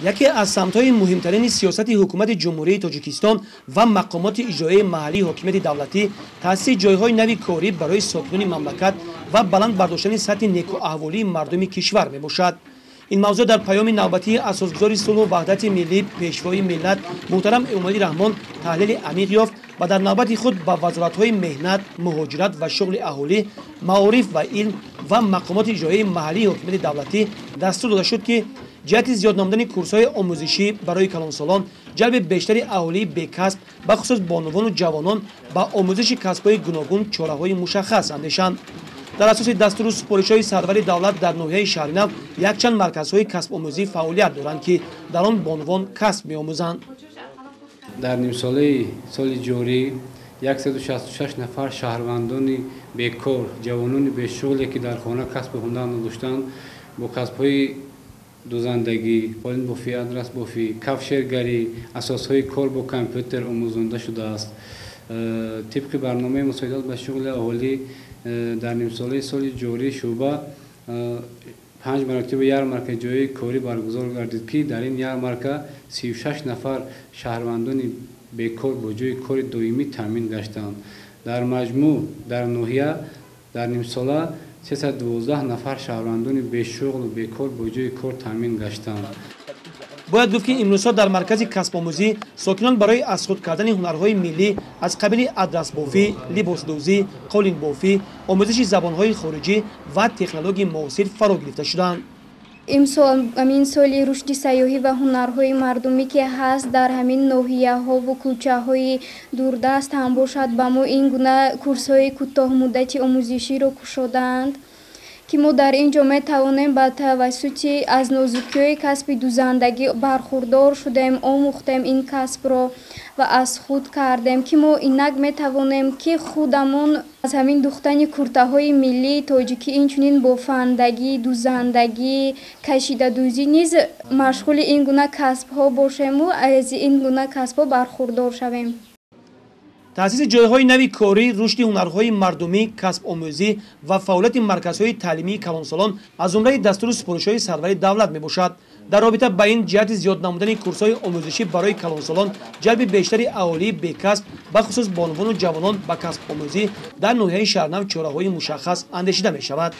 Яке аз самтҳои муҳимтарини сиёсати ҳукумати Ҷумҳурии Тоҷикистон ва мақомоти иҷроияи маҳаллии ҳокимияти давлатӣ таъсиси ҷойҳои нави корӣ барои сокинони мамлакат ва баланд бардоштани сатҳи некуаҳволии мардуми кишвар мебошад. Ин мавзӯъ дар паёми навбатии асосгузори сулҳу ваҳдати миллӣ, пешвои миллат муҳтарам Эмомалӣ Раҳмон таҳлили амиқ ёфт ва дар навбати худ ба вазоратҳои меҳнат, муҳоҷират ва шуғли аҳолӣ, маориф ва илм ва мақомоти иҷроияи маҳаллии ҳокимияти давлатӣ дастур дода шуд, ки ҷиҳати зиёд намудани курсҳои омӯзишӣ барои калонсолон, ҷалби бештари аҳолии бекасб, бахусус бонувону ҷавонон ба омӯзиши касбҳои гуногун чораҳои мушаххас андешанд. Дар асоси дастуру супоришҳои сарвари давлат дар ноҳияи Шаҳринав якчанд марказҳои касбомӯзӣ фаъолият доранд, ки дар он бонувон касб меомӯзанд. Дар нимсолаи соли ҷорӣ 166 нафар шаҳрвандони бекор, ҷавонони бешуғле, ки дар хона касбу ҳунар надоштанд, бо касбҳои дузандагӣ, қолинбофӣ, адрасбофӣ, кафшергарӣ, асосҳои кор бо компютер омӯзонда шудааст. Тибқи барномаи мусоидат ба шуғли аҳолӣ дар нимсолаи соли ҷорӣ шӯъба 5 маротиба ярмарка ҷойи корӣ баргузор гардид, ки дар ин ярмарка 36 нафар шаҳрвандони бекор бо ҷойи кори доимӣ таъмин гаштанд. Дар маҷмӯъ дар ноҳия дар нимсола 312 нафар шаҳрвандони бешуғлу бекор бо ҷойи кор таъмин гаштанд. Бояд гуфт, ки имрӯзҳо дар маркази касбомӯзӣ сокинон барои аз худ кардани ҳунарҳои миллӣ аз қабили адрасбофӣ, либосдӯзӣ, қолинбофӣ, омӯзиши забонҳои хориҷӣ ва технологияи муосир фаро гирифта шуданд. Имсол ҳамин соли рушди сайёҳӣ ва ҳунарҳои мардумӣ ки ҳаст, дар ҳамин ноҳияҳову кӯчаҳои дурдаст ҳам бошад, ба мо ин гуна курсҳои кӯтоҳмуддати омӯзиширо кушодаанд, ки мо дар ин ҷо метавонем ба тавассути аз нозукиҳои касби дузандагӣ бархурдор шудем, омӯхтем ин касбро ва аз худ кардем, ки мо инак метавонем, ки худамон аз ҳамин духтани куртаҳои миллии тоҷикӣ, инчунин бофандагӣ, дузандагӣ, кашидадӯзӣ низ машғули ин гуна касбҳо бошему аз ин гуна касбҳо бархурдор шавем. Таъсиси ҷойҳои нави корӣ, рушди ҳунарҳои мардумӣ, касбомӯзӣ ва фаъолияти марказҳои таълимии калонсолон аз зумраи дастуру супоришҳои сарвари давлат мебошад. Дар робита ба ин ҷиҳати зиёд намудани курсҳои омӯзишӣ барои калонсолон, ҷалби бештари аҳолии бекасб, бахусус бонувону ҷавонон ба касбомӯзӣ дар ноҳияи Шаҳринав чораҳои мушаххас андешида мешавад.